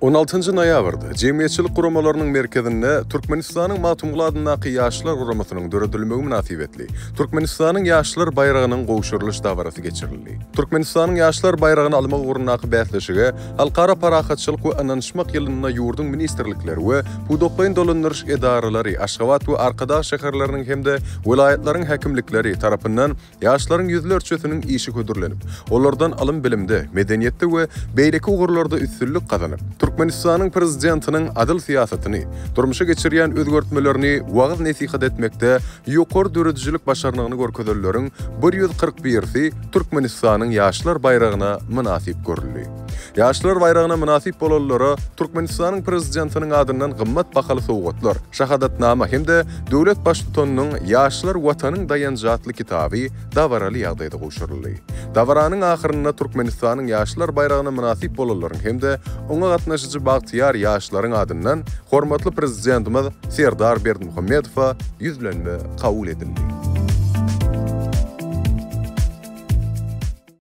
On altynjy noýabrda Jemgyýetçilik guramalarynyň merkezinde Türkmenistanyň Magtymguly adyndaky Ýaşlar guramasynyň döredilmegi mynasybetli Türkmenistanyň Ýaşlar baýragynyň gowşurylyş dabarasy geçirildi. Türkmenistanyň Ýaşlar baýragyny almak ugrundaky bäsleşige Halkara parahatçylyk we ynanyşmak ýylynda ýurduň ministrlikleri we pudaklaýyn dolandyryş edaralary, Aşgabat we Arkadag şäherleriniň hem-de welaýatlaryň häkimlikleri tarapyndan Ýaşlaryň ýüzlerçesiniň işi hödürlenip, olardan ylym-bilimde, medeniýetde we beýleki ugurlarda üstünlik gazanyp, Türkmenistanyň Prezidentiniň adyl syýasatyny, durmuşa geçirýän özgertmelerini wagyz-nesihat etmekde ýokary döredijilik başarnygyny görkezenleriň bir 141-si Türkmenistanyň Ýaşlar baýragyna mynasyp görüldi. Ýaşlar baýragyna mynasyp bolanlara Türkmenistanyň Prezidentiniň adyndan gymmat bahaly sowgatlar, şahadatnama hem-de döwlet Baştutanynyň Ýaşlar Watanyň daýanjy atly kitaby dabaraly ýagdaýda gowşuryldy. Dabaranyň ahyrynda Türkmenistanyň Ýaşlar baýragyna mynasyp bolanlaryň hem-de oňa gatnaşyjy bagtyýar ýaşlaryň adyndan hormatly Prezidentimiz Serdar Berdimuhamedowa ýüzlenme kabul edildi.